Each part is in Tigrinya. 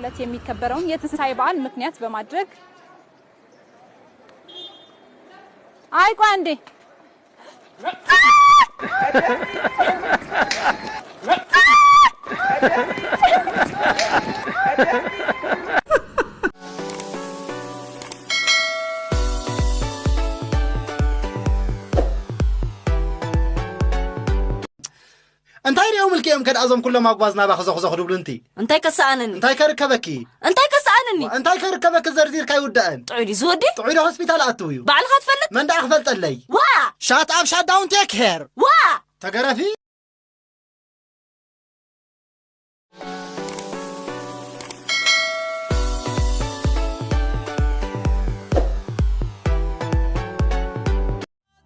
ዕለት የሚከበረውን የትንሳኤ በዓል ምክንያት በማድረግ፣ አይ ቆይ አንዴ። እንታይ ሪኦም ልክኦም ከድኣ እዞም ኩሎም ኣጓዝ ናባኺ ዞኽዞኽ ድብሉ እንቲ? እንታይ ከሰኣነኒ? እንታይ ከርከበኪ? እንታይ ከሰኣነኒ? እንታይ ከርከበኪ ዘርዚርካ ይውዳእን? ጥዑይ ድዩ ዝወዲ? ጥዑይ ዶ ሆስፒታል ኣትው እዩ? ባዕልኻ ትፈልጥ? መን ደኣ ክፈልጠለይ? ዋ! ሻት ኣብ ሻት ዳውን ቴክ ሄር። ዋ! ተገረፊ።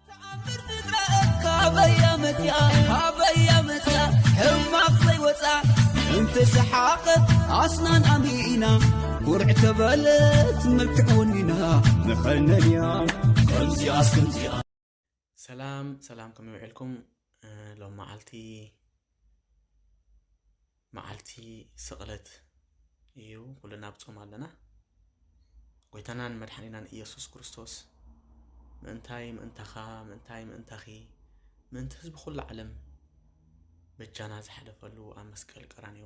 ተኣምር ፍጥረት ካበያ መፅያ ካበያ መፅያ ሕማቕ ዘይወፃ እንተሰሓቐት ኣስናን ኣሚእና ኩርዕ ተበለት መልክዕ ወኒና ንኸነንያ ከምዚኣስ ከምዚኣ ሰላም ሰላም ከመይ ውዒልኩም ሎም መዓልቲ መዓልቲ ስቕለት እዩ ኩልና ኣብ ጾም ኣለና ጎይታናን መድሓኒናን ኢየሱስ ክርስቶስ ምእንታይ ምእንታኻ ምእንታይ ምእንታኺ ምእንቲ ህዝቢ ኩሉ ዓለም በጃና ዝሓለፈሉ ኣብ መስቀል ቀራንዮ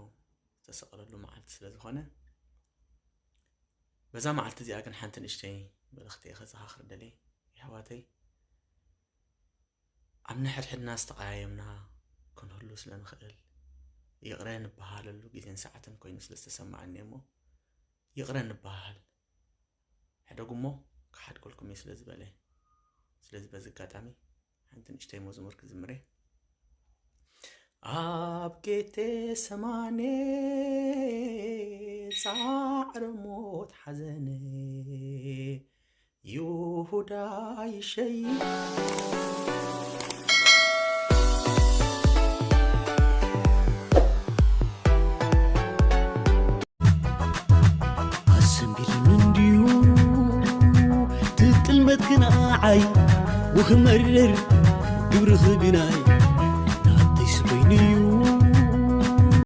ዝተሰቐለሉ መዓልቲ ስለ ዝኾነ በዛ መዓልቲ እዚኣ ግን ሓንቲ ንእሽተይ መልእኽቲ እየ ከዘኻኽር ደልየ የሕዋተይ ኣብ ንሕድሕድና ዝተቐያየምና ክንህሉ ስለ ንኽእል ይቕረ ንበሃለሉ ግዜን ሰዓትን ኮይኑ ስለ ዝተሰማዓኒ እሞ ይቕረ ንበሃል ሕደጉ እሞ ክሓድገልኩም እየ ስለ ዝበለ ስለዚ በዚ ኣጋጣሚ ሓንቲ ንእሽተይ መዝሙር ክዝምር እየ ኣብ ጌቴሰማኔ ጻዕረ ሞት ሓዘነ ይሁዳ ይሸይድ ኣሰንቢድኒ እንድዩ ትጥልመት ክነዓይ ወኽመርር ግብርኺ ግናይ